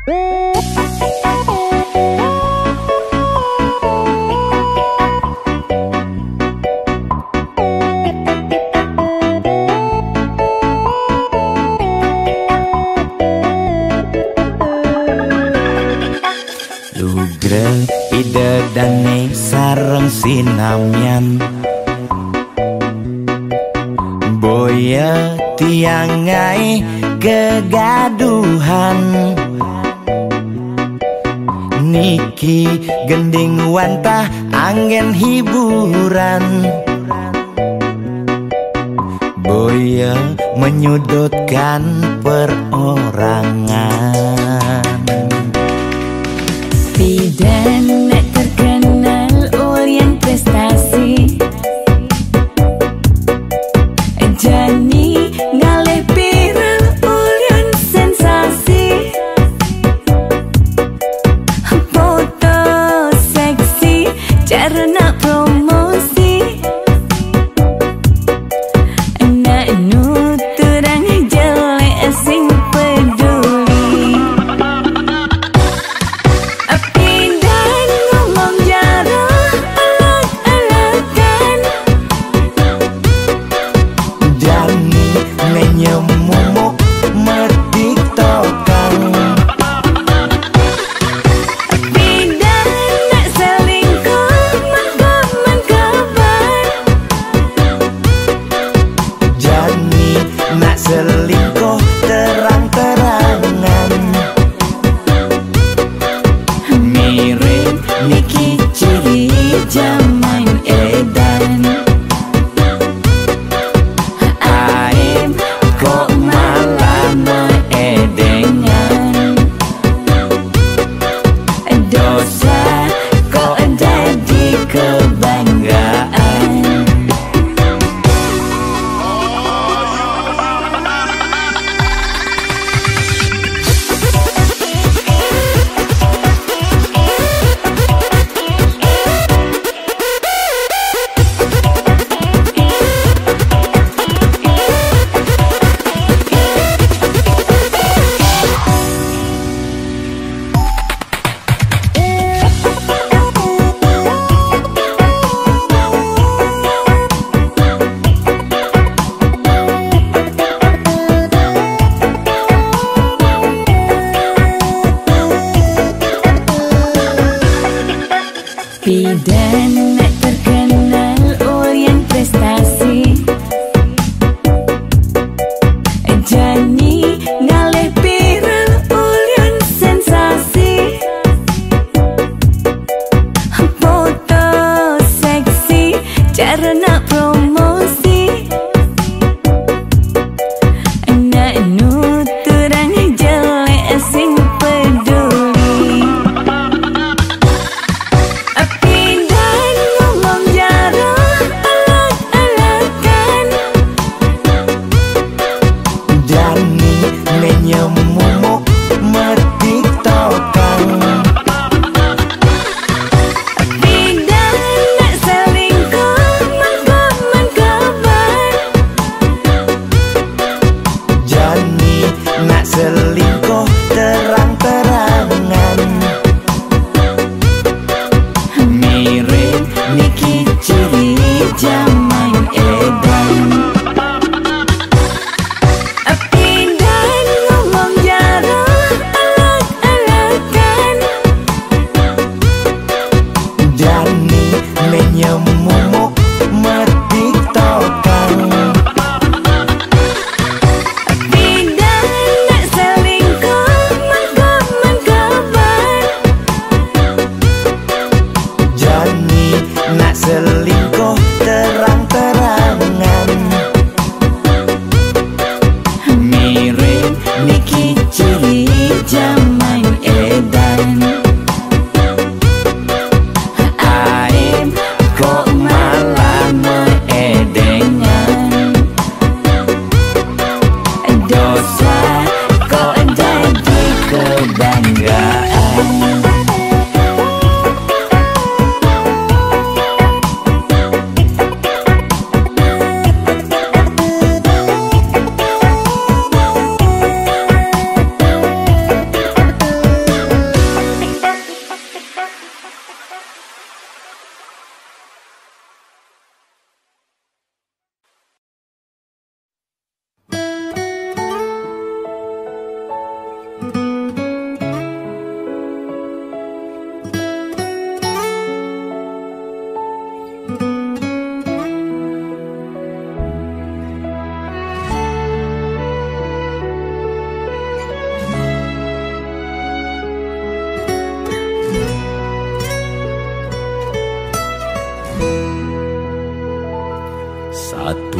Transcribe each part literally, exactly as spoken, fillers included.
Lugré ida dané sareng sinamian. Boya tiang ai kegaduhan. Niki gending wantah anggén hiburan. Boya menyudutkan perorangan. Pidan terkenal ulian prestasi. Jani ngalih viral ulian sensasi. Foto seksi cara nak promosi. Nak nuturang jelek sing peduli.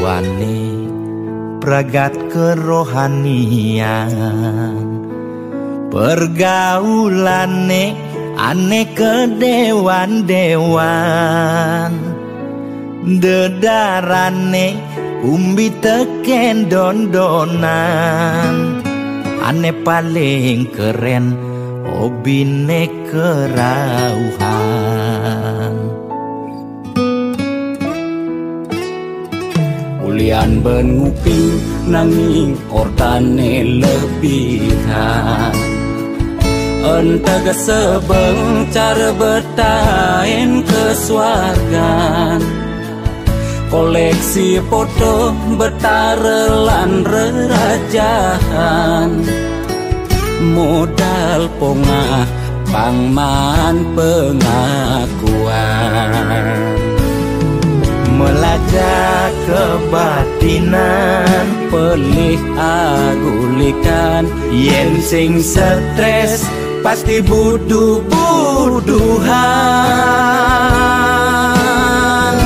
Bane pragat kerohanian, pergaulane ane kedewan-dewan, dedarane umbi teken dondonan, ane paling keren obine kerauhan. Ulian ben nguping nanging ortane lebihan. Entega sebeng cara betain kesuargan. Koleksi foto betara lan rerajahan. Modal pongah pang maan pengakuan. Melajah kebatinan, pelih agulikan. Yen sing stres pasti buduh-buduhan.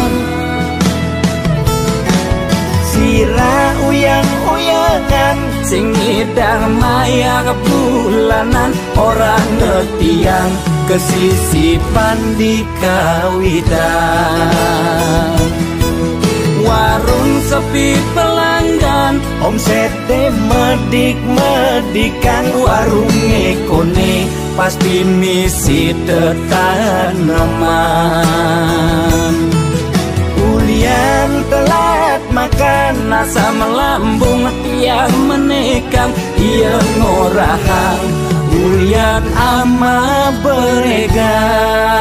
Sira uyang-uyangan sing ngidang mayar bulanan, ora ngetiang kesisipan di kawitan. Warung sepi pelanggan, omsete medik-medikan, warunge kone pasti misi tetaneman. Ulian telat makan, asam lambung tiang menekang, iya ngorahang ulian ama beregan.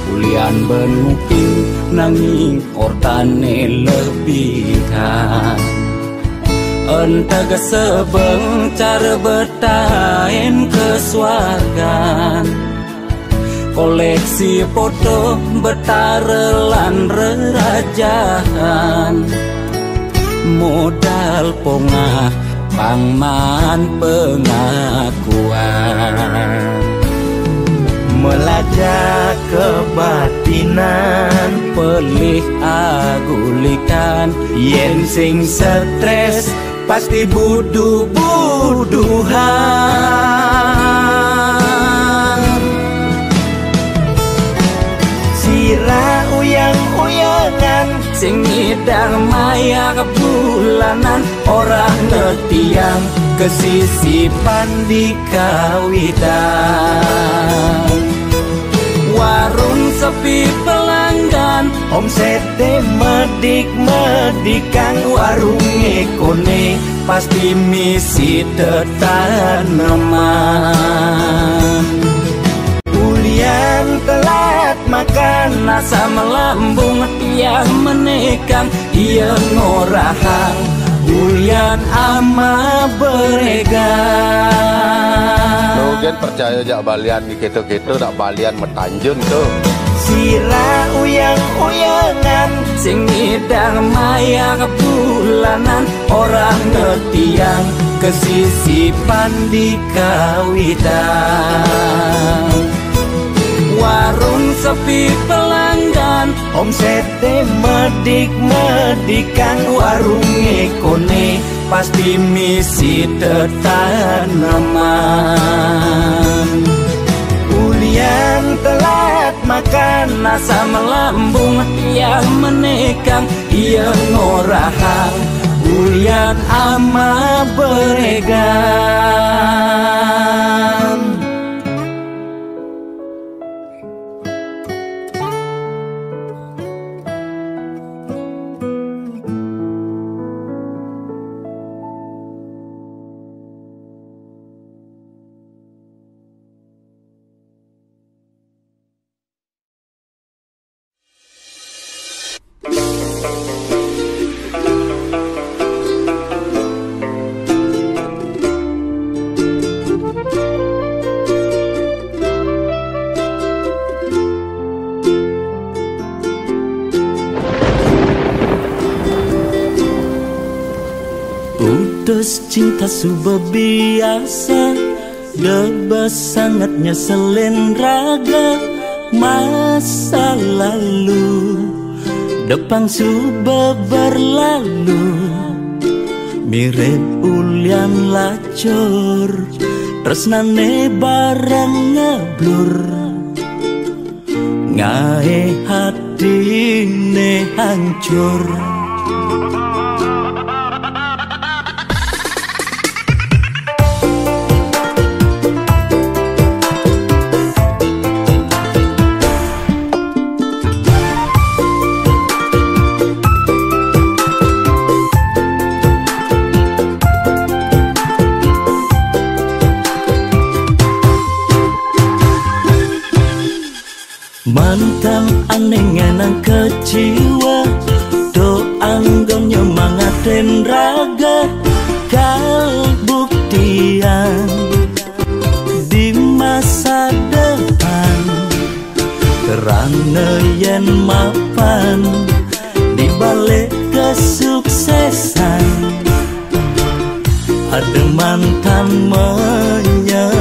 Ulian ben nguping nanging ortane lebihan. Entega sebeng cara betain kesuargan. Koleksi foto betara lan rerajahan. Modal pongah pang maan pengakuan. Melajah kebatinan, pelih agulikan. Yen sing stres pasti buduh-buduhan. Sira uyang-uyangan sing ngidang mayar bulanan, ora ngetiang kesisipan di kawitan. Warung sepi pelanggan, omsete medik-medikan, warunge kone pasti misi tetaneman. Ulian telat makan, asam lambung tiang menekang, iya ngorahang ulian ama beregan. Lo gen percaya jak balian dikit-kit, dak balian metanjun tu. Sira uyang-uyangan sing ngidang mayar bulanan, ora ngetiang kesisipan di kawitan. Warung sepi pelanggan, omsete medik-medikan, warunge kone pasti misi tetaneman. Ulian telat makan, asam lambung tiang menekang, iya ngorahang ulian ama beregan. Cinta suba biasa, deba sangat nyeselin raga masa lalu. Depang suba berlalu, mirip ulian lacur, tresnane bareng ngeblur. Ngae hatine hancur. Mantan ane ngenang keciwa, do anggon nyemangatin raga, kal buktian di masa depan. Kerana yen mapan di balik kesuksesan, ada mantan menyesal.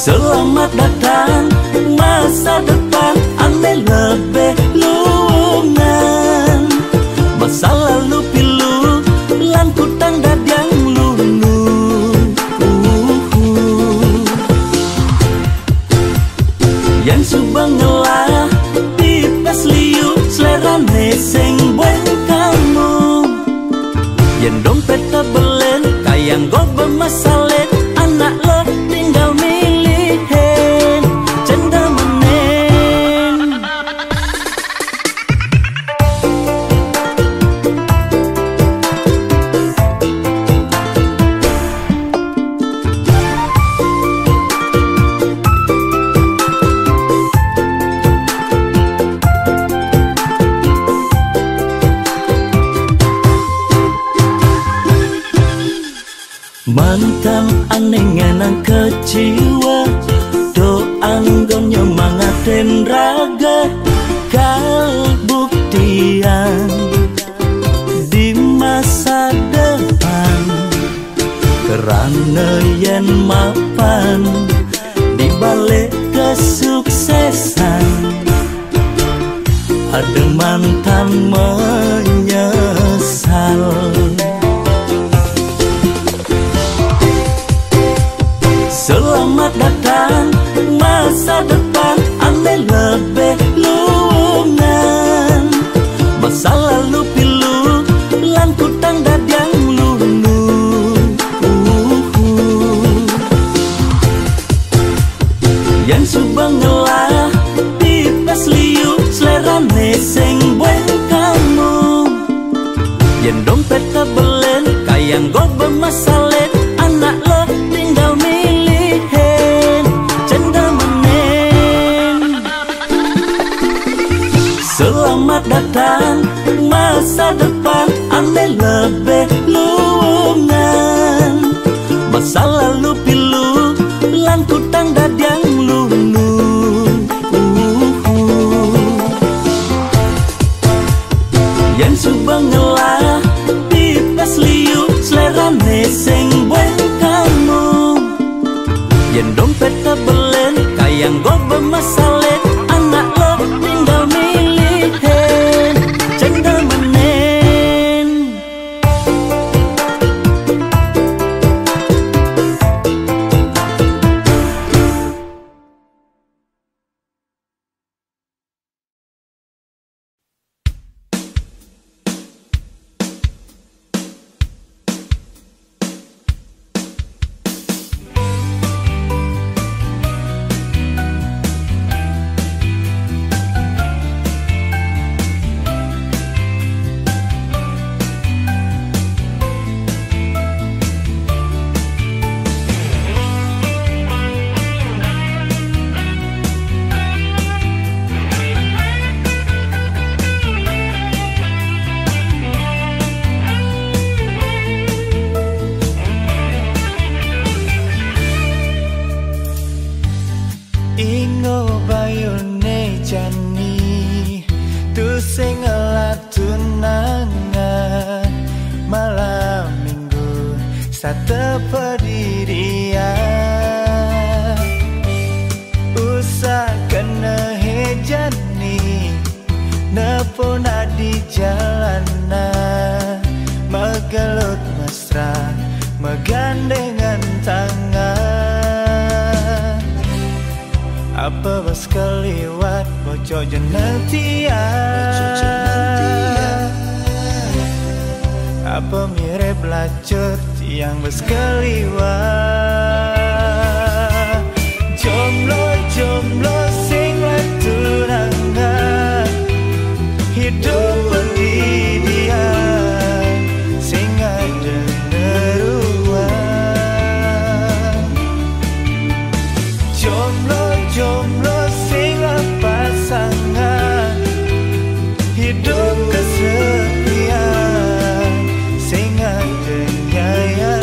Selamat datang masa depan ane lebih luungan. Masa lalu pilu lan kutang dadiang lunu. Uhu. Yang suba ngelah pipes liu, selerane sing bueng kamu. Yen dompet tebelen, kayang gobe masalin, anak lo tinggal milihin, cendemenen. Mantan ane ngenang keciwa, do anggon nyemangatin raga, kal buktian di masa depan. Kerana yen mapan di balik kesuksesan, ada mantan menyesal. Selamat datang masa depan ane lebih luungan. Masa lalu pilu lan kutang dadiang lunu. Uhu. Yang suba ngelah pipes liu, selerane sing bueng kamu. Yen dompet tebelen, kayang gobe masalin, anak lo tinggal milihin, cendemenen. Selamat datang masa depan ane lebih luungan. Masa lalu pilu lan kutang dadiang lunu. Uhu. Yang suba ngelah pipes liu, selerane sing bueng kamu. Yen dompet tebelen, kayang gobe masalin, anak lo tinggal milihin, cendemenen. Ingo bayune jani, tus Sing ngelah tunangan malam minggu satepedidian. Usah kena hejani, nepuna di jalanan, megelut mesra, megandengan tangan. Apa bas keliwat bocok jeneng tiang? Apa mirip lacur tiang bas keliwat? Jomblo-jomblo sing latunangan, hidup pendidian sing ada neruan. Jomblo-jomblo sing pasangan, hidup kesepian sing ada nyayangan.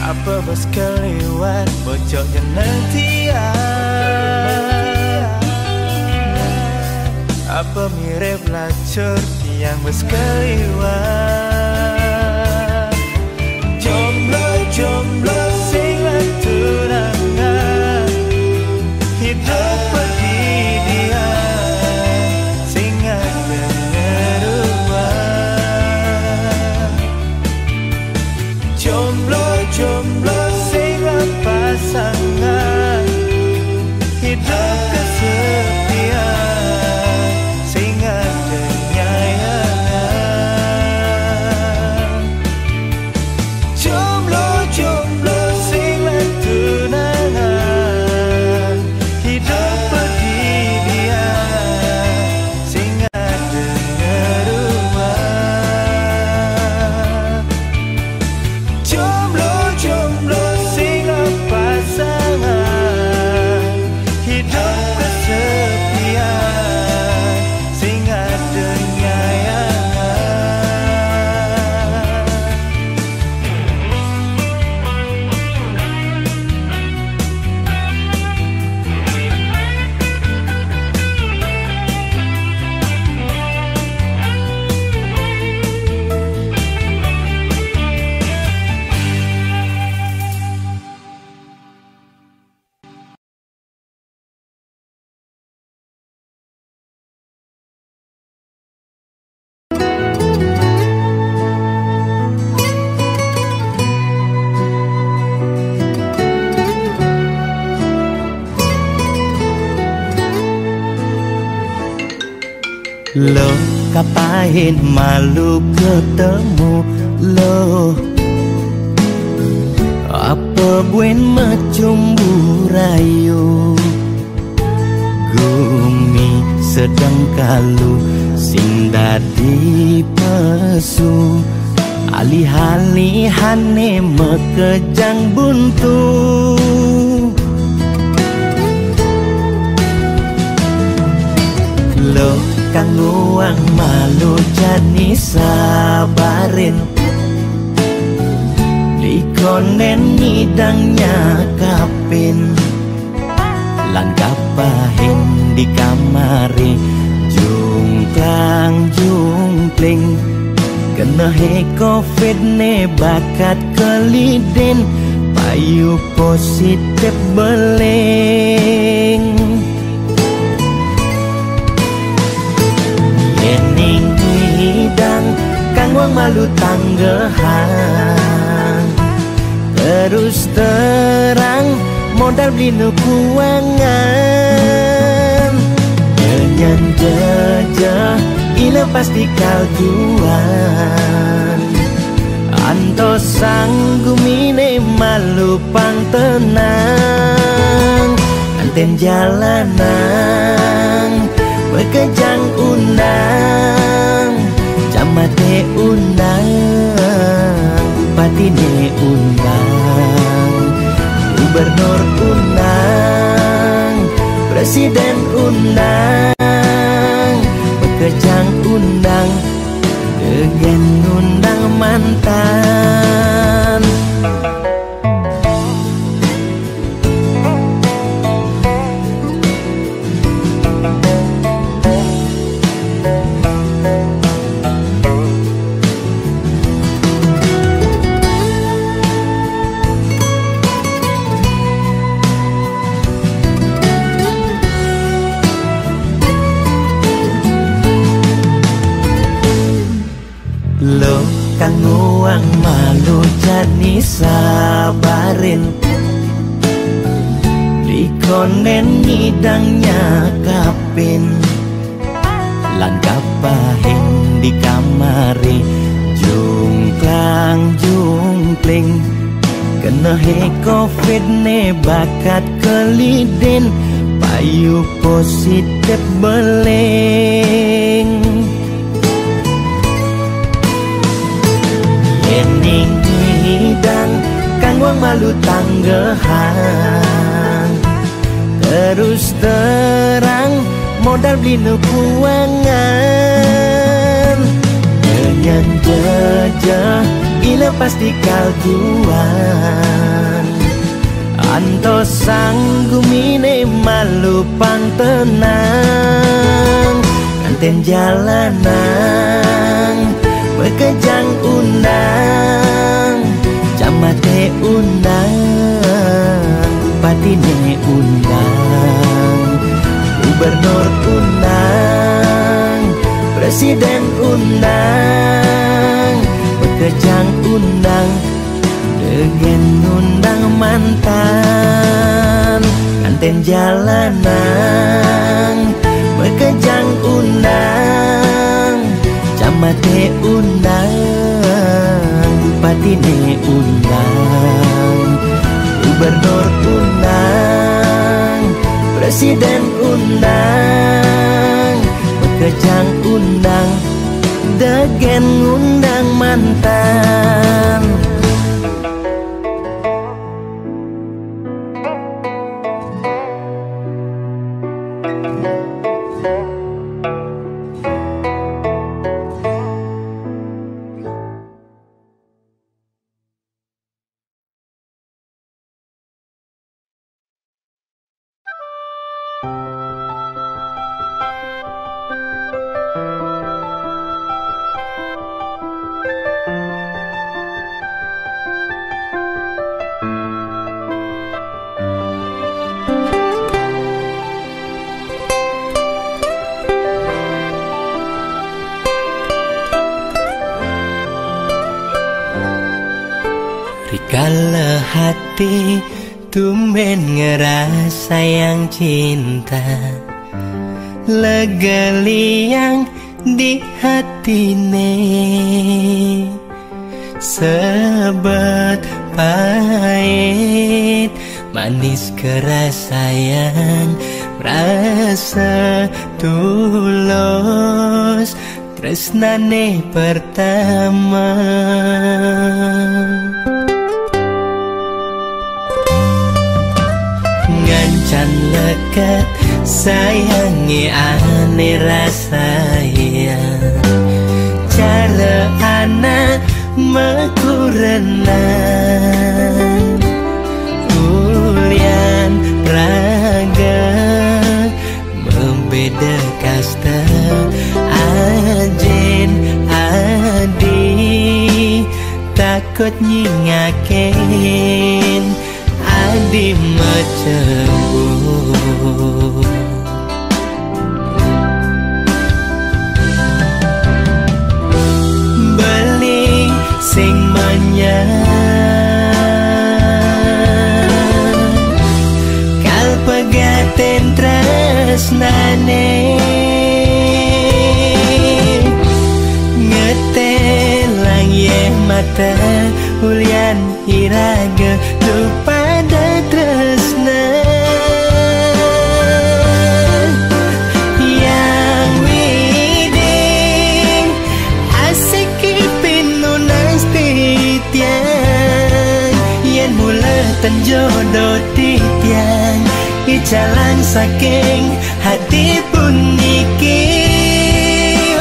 Apa bas keliwat bocok jeneng tiang? Apa mirip lacur tiang bas keliwat? Jomblo-jomblo sing latunangan, hidup pendidian sing ada neruan. Jomblo-jomblo sing pasangan, hidup kesepian sing ada nyayangan. Jomblo-jomblo sing latunangan, hidup pendidian sing ada neruan. Jomblo-jomblo sing pasangan, hidup kesepian sing ada nyayangan. Lo kapahin malu ketemu lo. Apa buen macumbu rayu? Gumi sedang kalu sing dadi pesu. Alih-alihane mekejang buntu. Lo kang nguang malu jani sabarin. Likonen ngidang nyakapin. Lan kapahin di kamare jungklang-jungkling. Kenehe covid ne bakat kelidin, payu positif beling. Yening ngidang kang nguang malu tanggehan. Terus terang modal beli nu kuangan. Nyenyen jejeh ila pasti kaljuan. Antos sang gumine malu pang tenang. Nganten jalanang, makejang undang, camate undang, bupatine undang, gubernur undang, presiden undang, makejang undang, degen undang mantan. Lo kang nguang malu jani sabarin, likonen ngidang nyakapin, lan kapahin di kamare jungklang jungkling. Kenehe covid ne bakat kelidin, payu positif beling. Yening ngidang kang nguang malu tanggehan, terus terang modal beli nu kuangan. Ngenyen jejeh ila pasti kaljuan. Antos sang gumine malu pang tenang, nganten jalanang, makejang undang, camate undang, bupatine undang, gubernur undang, presiden undang, makejang undang, degen undang mantan. Nganten jalanang, makejang undang, camate undang, bupatine undang, gubernur undang, presiden undang, makejang undang, degen undang mantan. Rikala hati tumben ngerasayang cinta, lega liang di hatine. Sebet pait manis kerasayang, rasa tulus tresnane pertama. Ngancan leket sayange ane rasayang, cara anak mekurenan, ulian raga mebeda kasta, ajin adi takut nyingakin adi macebut. Beli sing manyang kal pegaten tresnane, ngetelang ye mata ulian iraga tu pada tresna. Jodoh titiang, icalang saking hati puniki.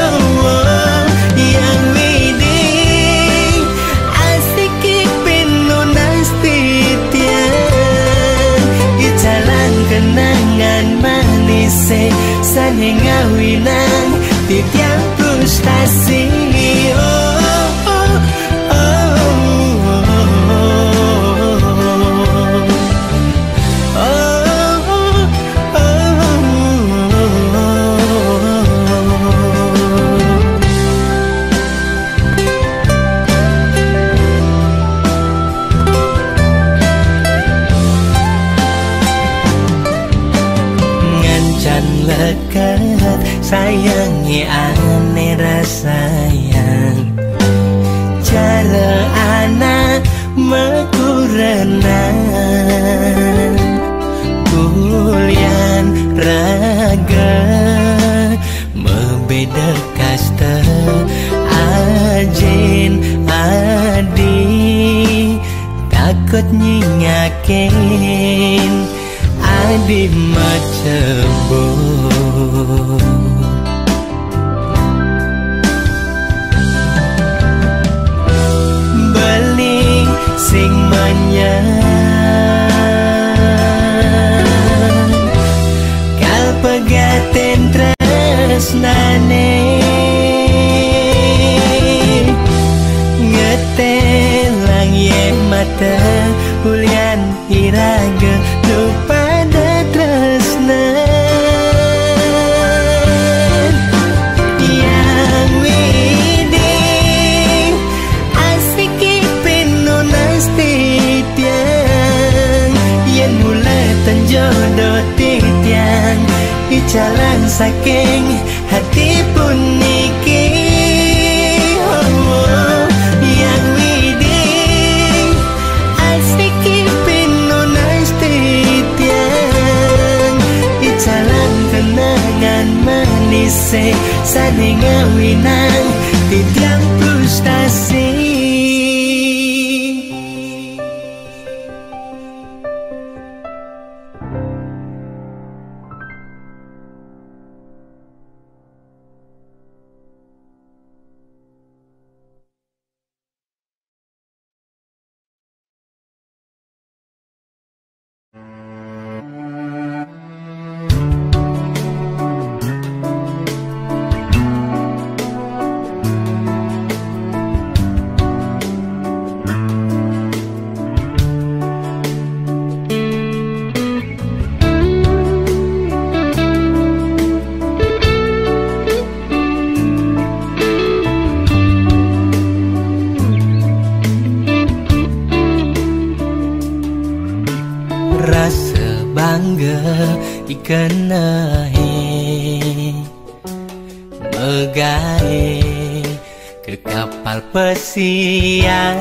Oh, oh, Yang Widi, asiki pinunas titiang, icalang kenangan manis, sane ngawinang titiang frustasi. Oh, oh, oh, oh, oh. Ngancan leket sayangi ane rasayang, cara anak mekurenan, kulian raga mebeda kaste, ajin adi takut nyingakin adi macebut. Beli sing manyang kal pegaten tresnane, ngetelang ye mata ulian iraga nu pada tresna. Yang Widi, asiki pinunas titiang, yen mula ten jodoh titiang, icalang saking hati puniki. Oh, oh, Yang Widi, asiki pinunas titiang, icalang kenangan manise, sane ngawinang titiang frustasi. Rasa bangga ikenehe megae ke kapal pesiar.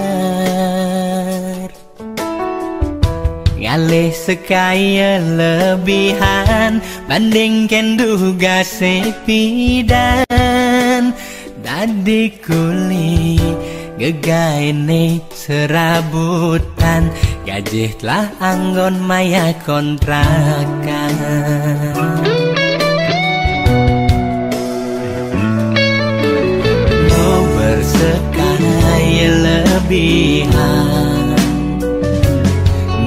Ngalih sekaya lebihan banding ken duga sepidan. Dadi kuli gegaene serabutan, gajih telah anggon maya kontrakan. Lo bersekaya lebihan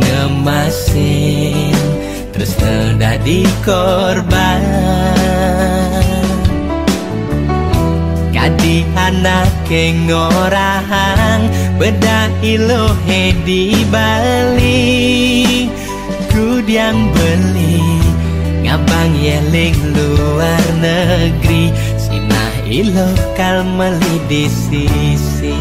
ngemasin terus dadi korban. Kadi anake ngorahang bedah ilohe di Bali. Kudiang beli ngabang yeling luar negeri, sinah ilo kal meli di sisi.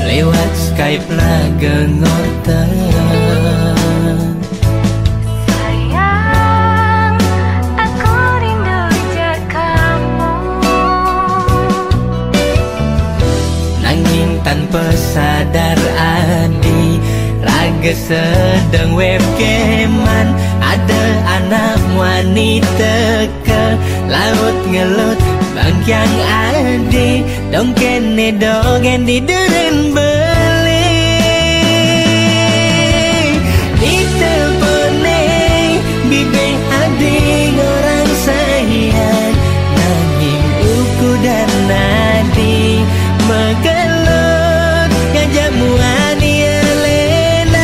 Lewat Skype lah gengorta. Sayang, aku rindu je kamu. Nanging tanpa sadar adi, raga sedeng webcaman. Ada anak wanita ke laut ngelut Bangkiang adi, dong kene dogen di deren beli. Ditelpone, bibe adi orang sayang, nanging uku dan adi, megelut ngajak muani elenan.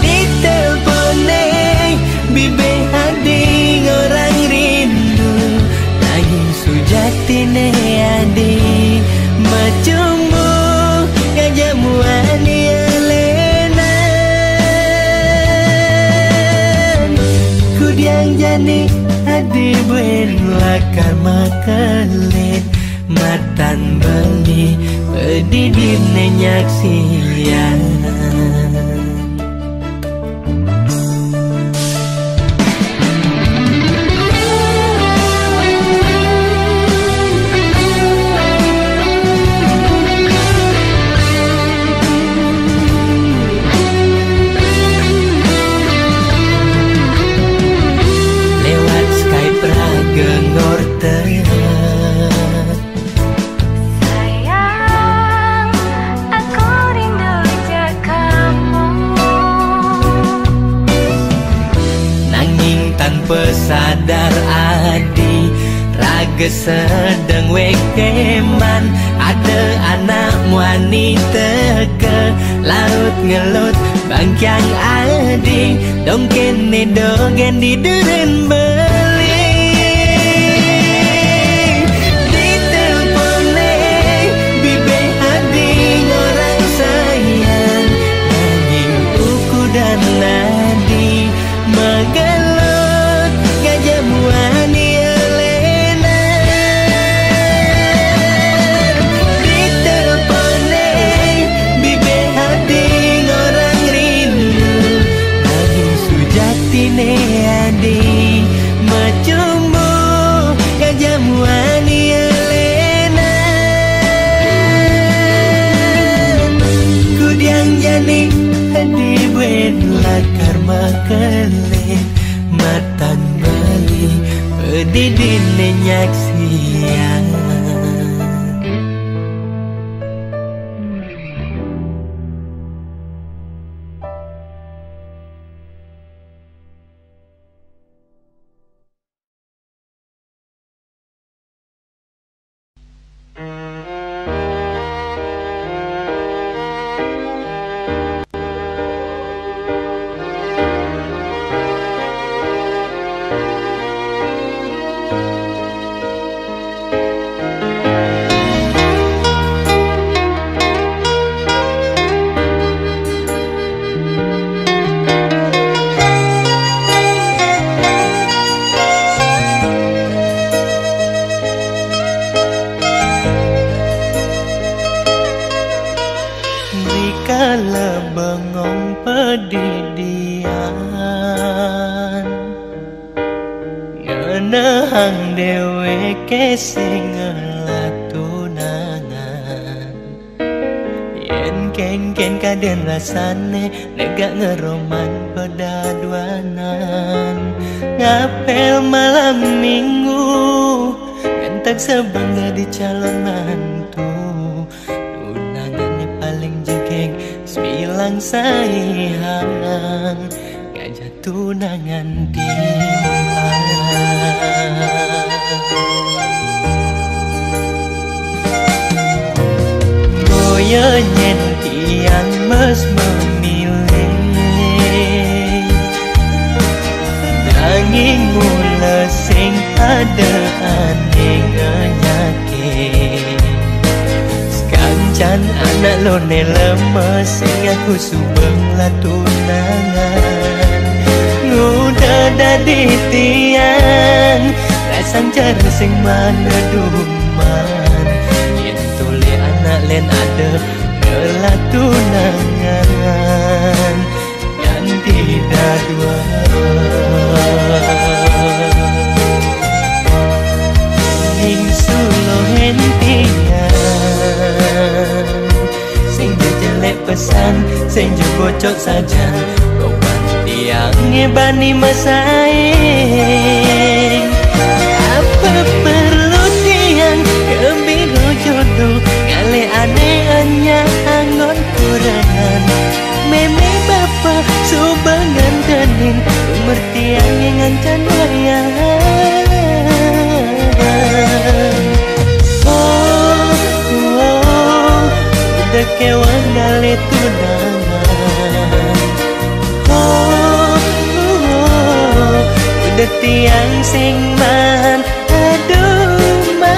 Ditelpone, bibe adi orang rindu, nanging sujatine adi, macumbu ngajak muani elenan. Kudiang jani adi buen lakar makelet, matan beli pedidin nenyak siang. Lewat Skype raga ngorte. Sayang, aku rindu je kamu. Nanging tanpa sadar adi, raga sedeng wekeman, ada anak wanita ke laut ngelut bangkiang adi, dong kene dogen di deren beli. Ditelpone, bibe adi orang sayang, nanging uku dan adi, megelut ngajak muani elenan. Ditelpone, bibe adi orang rindu, nanging sujatine adi, macumbu ngajak muani elenan. Kudiang jani adi buen lakar makelet, matan beli pedidin nenyak siang. Dikala bengong pedidian, ngenehang deweke sing ngelah tunangan. Yen kengken kaden rasane, negak ngeroman pedaduanan. Ngapel malam minggu, ngentek sebeng dadi calon mantu. Tunangane paling jegeng, sebilang saihang. Ngajak tunangan timpang. Boya nyen tiang mes memilih, nanging mula sing ada ane ngenyake. Sekancan anak lone lemes, sing aku subeng lah tunangan. Nguda dadi tiang, rasang cara sing mana duman. Yen tole anak len ada, ngelah tunangan. Nganti dadua. Ning sulo hentian, sing jejelek pesan, sing jebocok saja. Koban tiang ngebani masai. Can wayah. Oh, oh, udah kewang ngalih tunangan. Oh, oh, udah tiang sing man, aduh man.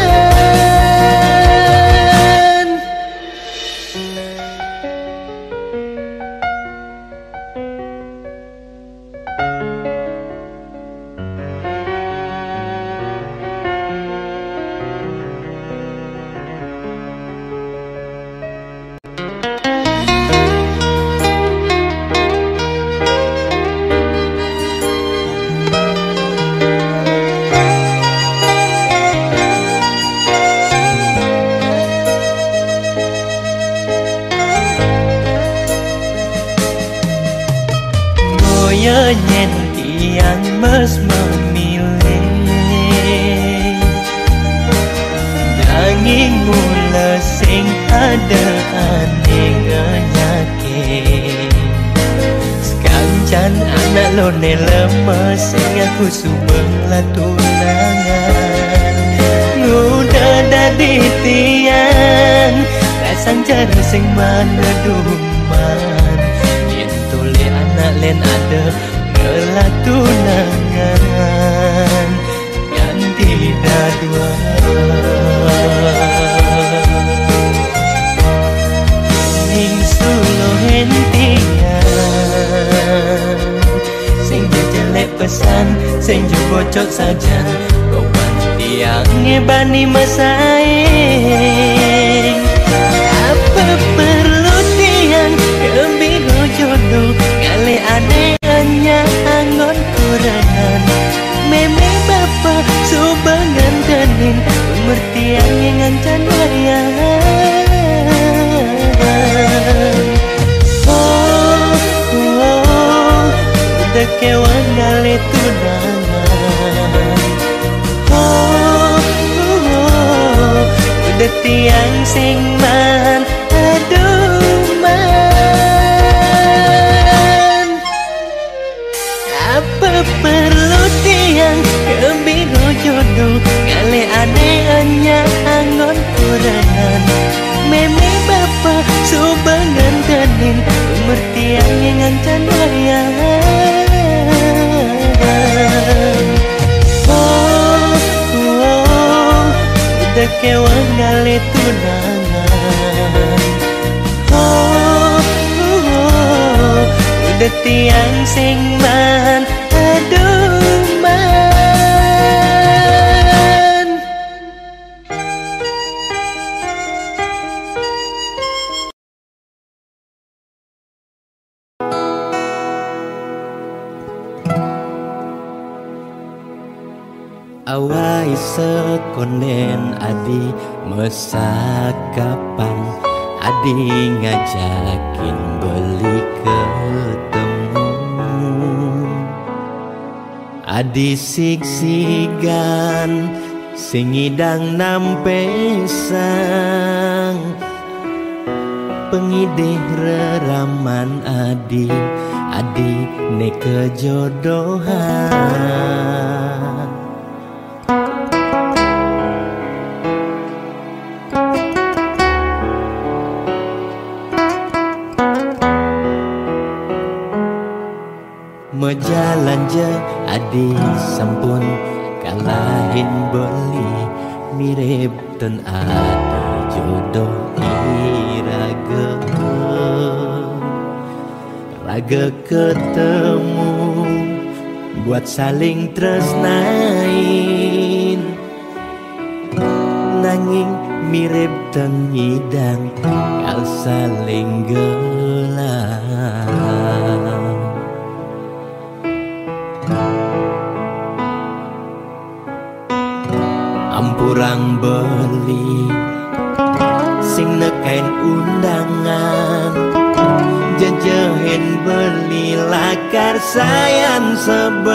Boya nyen tiang mes memilih, nanging mula sing ada ane ngenyake. Sekancan anak lone lemes sing aku subeng latunangan. Nguda dadi tiang, rasang cara sing mana duman. Yen tole anak len ada ngelatunangan. Nganti dadua. Ning suluh entian. Sing jejelek pesan, sing jebocok saja. Koban tiang ngebani mesaing. Apa perlu tiang kembiro jodoh, ngalih ane enya anggon kurangan. Meme bapa suba ngantenin, umur tiang ngancan wayah. Oh, oh, udah kewang ngalih tunangan. Oh, oh, udah tiang sing man, aduh man. Apa perlu tiang kembiro jodoh, ngalih ane enya anggon kurangan. Meme bapa suba ngantenin, umur tiang ngancan wayah. Oh, oh, udah kewang ngalih tunangan. Oh, oh, oh, udah tiang sing man, aduh man. Awai sekonden adi mesakapan, adi ngajakin beli ketemu. Adi sigsigan sing ngidang nampesang pengidih reraman adi, adi ne kejodohan. Mejalan je adi sampun kalahin beli, mirip ten ada jodoh iraga. Raga ketemu buat saling tresnain, nanging mirip ten ngidang kal saling gelah. Ampurang beli sing nekain undangan, jejehin beli lakar sayan sebet.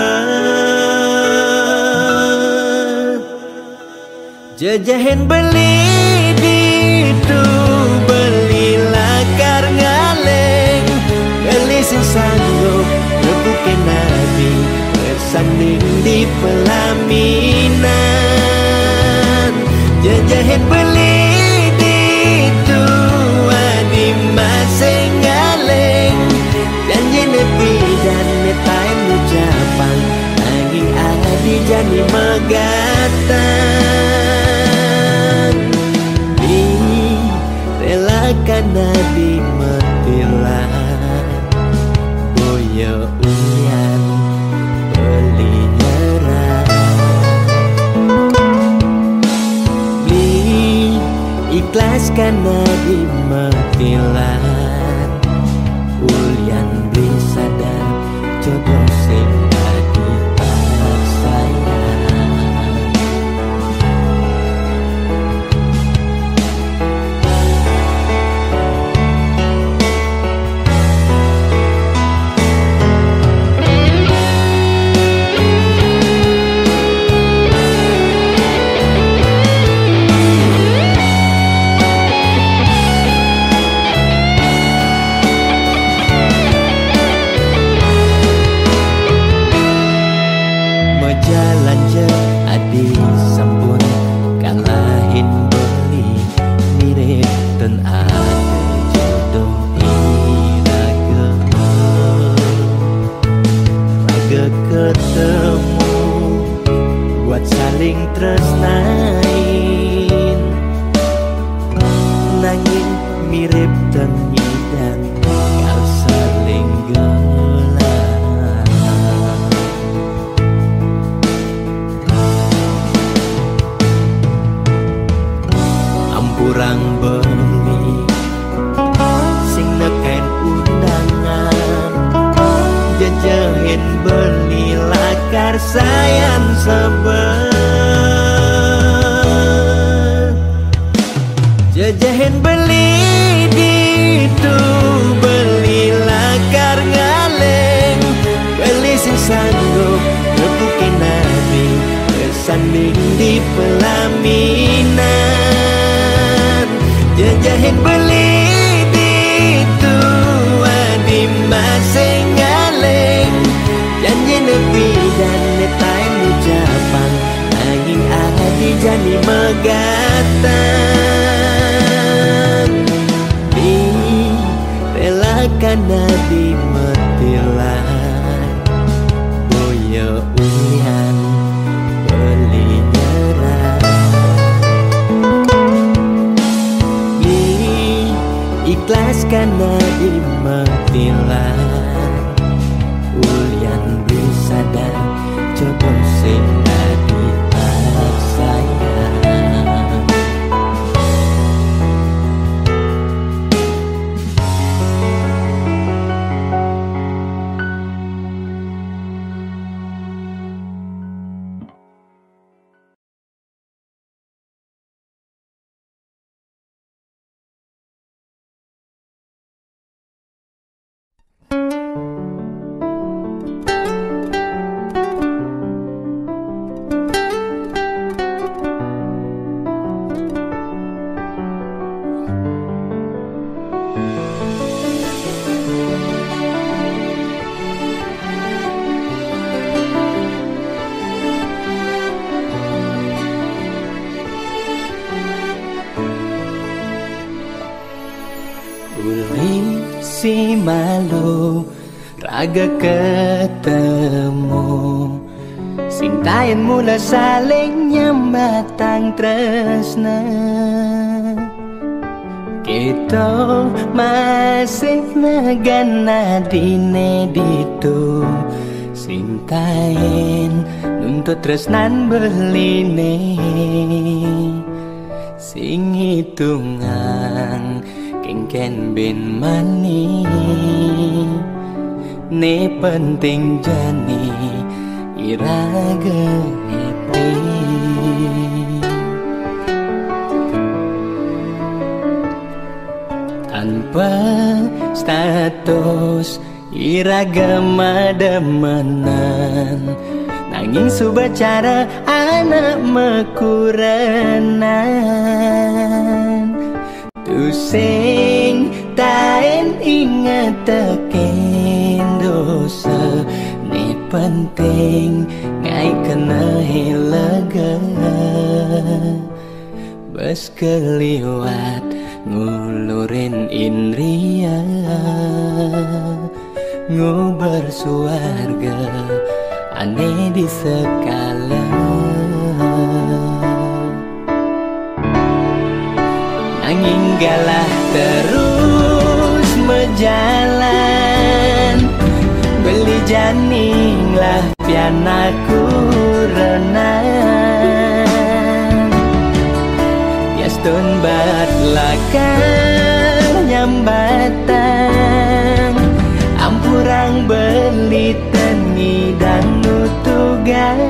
Jejehin beli ditu, beli lakar ngaleng, beli sing sanggup nepukin adi, sing di pelaminan. Jejehin beli ditu, adi masih ngaleng. Janji nepi dan netain ucapan, nanging adi jani megatan. Di relakan adi metilan. Boya ulian beli nyerah. Beli ikhlaskan adi metilan. Ulian beli sadar jodoh sing adi paksayang. Majalan ja adi sampun kalahin beli, mirip ten ada jodoh iraga. Raga ketemu buat saling tresnain, nanging mirip ten ngidang kal saling gelah. Ampurang beli sing neken undangan, jejehin beli lakar sayan sebel. Jejehin beli ditu, beli lakar ngaleng, beli sing sanggup nepukin adi, sanding di pelaminan. Jejehin beli ditu, adi masih ngaleng, janji nepi dan netain ucapan, nanging adi jani megatan. Di relakan adi metilan. Boya ulian beli nyerah. Di ikhlaskan adi metilan. Ulian beli sadar jodoh sing adi paksayang. Uli si malu raga ketemu, sing taen mula saling nyambatang tresna. Kita masih negana dine ditu, sing taen nuntut tresnan beline. Sing hitungan kengken ben mani, ne penting jani iraga happy. Tanpa status iraga mademenan, nanging suba cara anak mekurenan. Tusing taen ingeteken dosa, ne Penting ngai kena he lega. Bas keliwat ngulurin indria, nguber suarga ane di sekala. Nanging galah terus mejalan, beli janing lah pianaku renang. Yastun bat lakar nyambatang, ampurang beli tengi dan nutugan.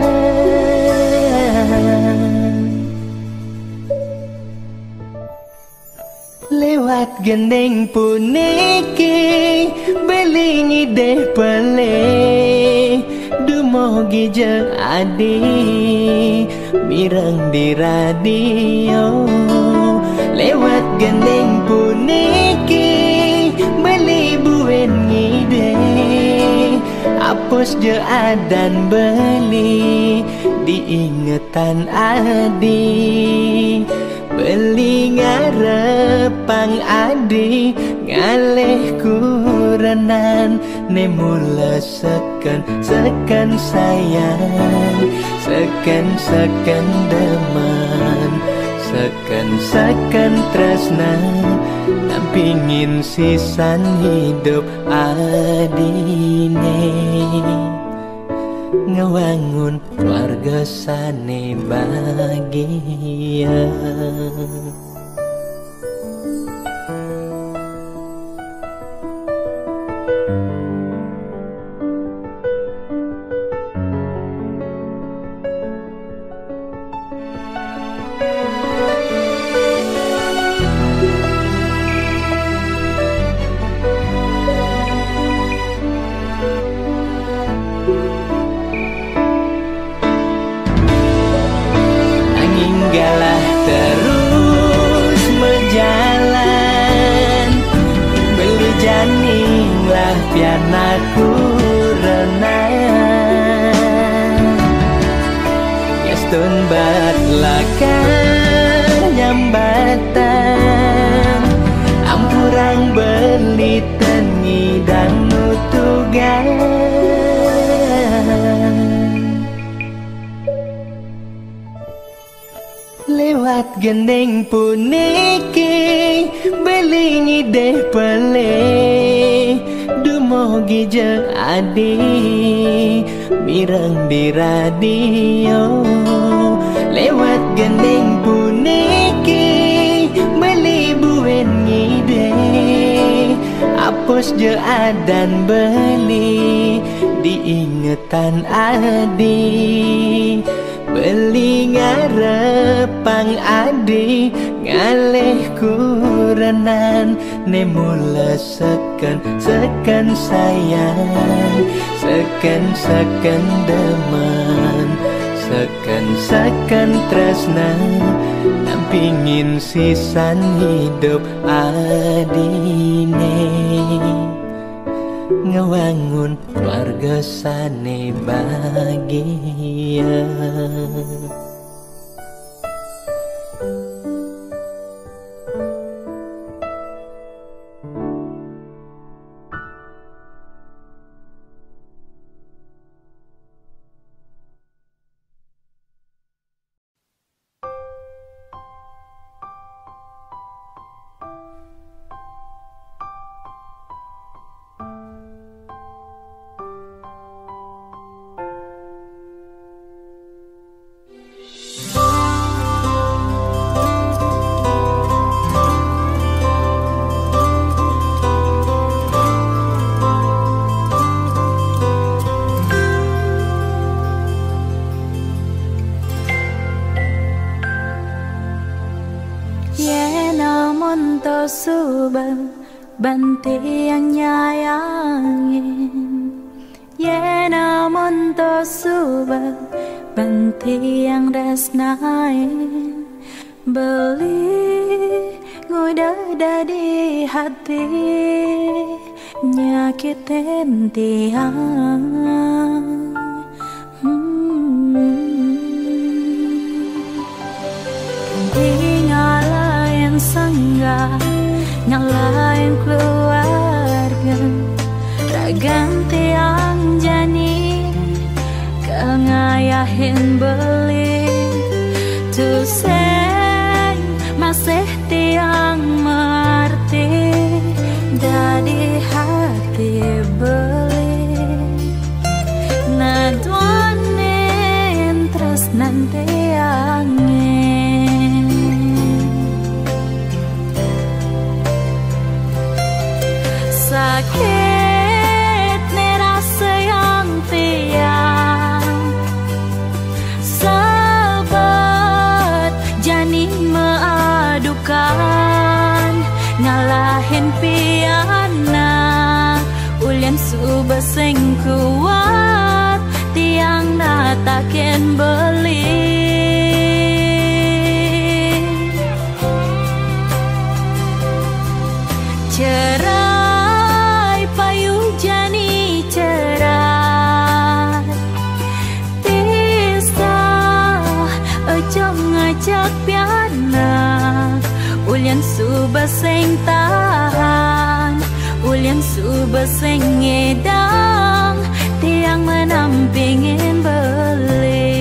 Lewat gending puniki, beli ngidih pelih, dumoh gija adi, mireng di radio. Lewat gending puniki, beli buin ngidih, apus ja adan beli, diingetan adi. Beli ngarepang adi, ngalih kurenan, ne mula seken, seken sayang, seken, seken demen, seken, seken tresna, nampingin sisan hidup adine. Ngewangun keluarga sane bahagia. Nanging galah terus mejalan, beli janing lah pianaku renang. Yastun bat lakar nyambatang, ampurang beli tengi dan nutugan. Lewat gending puniki, beli ngidih pelih, dumoh gija adi, mireng di radio. Lewat gending puniki, beli buin ngidih, apus ja adan beli, diingetan adi. Beli ngarepang adi, ngalih kurenan, ne mula seken, seken sayang, seken, seken demen, seken, seken tresna, nampingin sisan hidup adine. Ngewangun keluarga sane bahagia. Yen amun to suba ban tiang nyayangin, yen amun to suba ban tiang tresnain, beli nguda dadi hati nyakitin tiang. beli, tusing masih tiang mengerti, dadi hati beli, naduanin tresnan tiangin. Sakit ne rasa yang tiang, sebab jani maadukan, ngalahin pianak, ulian suba sing kuat, tiang natakin beli. Cerai payu jani cerai, pisah ejong ngajak pianak, ulian suba sing tahan, ulian suba sing ngidang, tiang menampingin beli.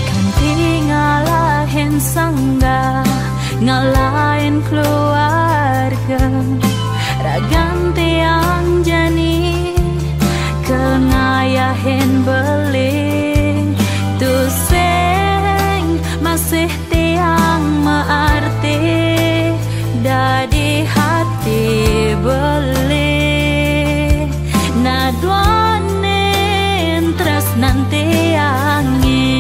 Kanti ngalahin sangga, ngalahin keluarga, ragan tiang jani, ke ngayahin beli, tusing masih tiang maarti, dadi hati beli, naduanin tresnan tiangin.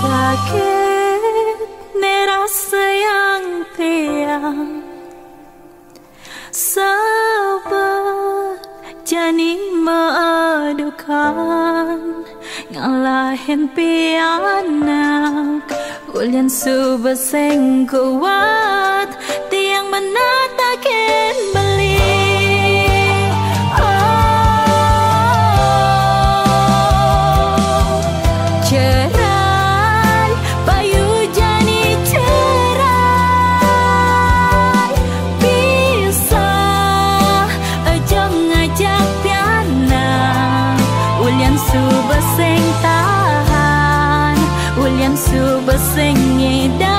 Sakit ne rasa yang tiang, sebab jani maadukan, ngalahin pianak, ulian suba sing kuat, tiang menatakin beli. Oh, cerai payu jani cerai, pisah ejong ngajak pianak, ulian suba sing tahan, ulian suba sing ngidang.